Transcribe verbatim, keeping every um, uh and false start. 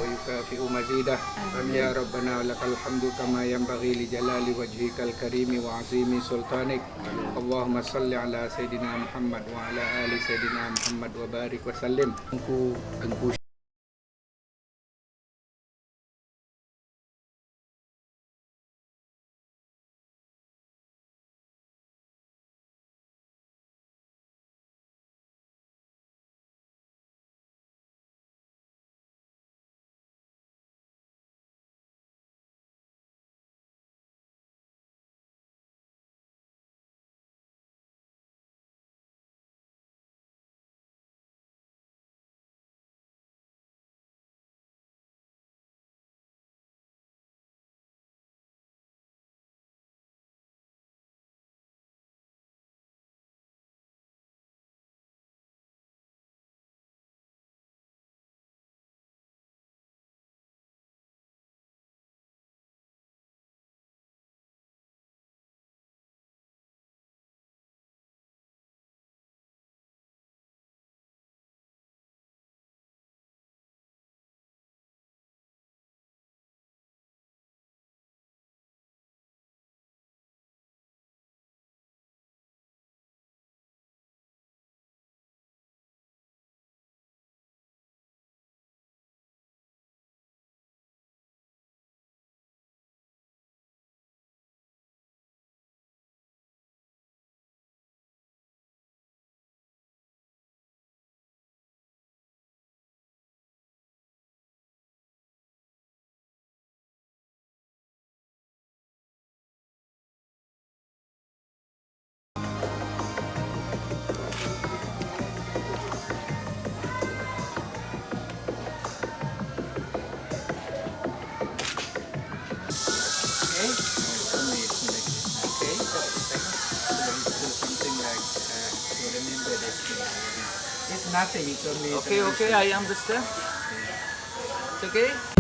ويكافئ مزيده. آمين. يا ربنا لك الحمد كما ينبغي لجلال وجهك الكريم وعظيم سلطانك. اللهم صل على سيدنا محمد وعلى آل سيدنا محمد وبارك وسلم. Teungku, Teungku Okay. Okay, just a second. So there is still something like, uh, to remember this thing. It's nothing, it's only the... Okay, okay, I understand. It's okay.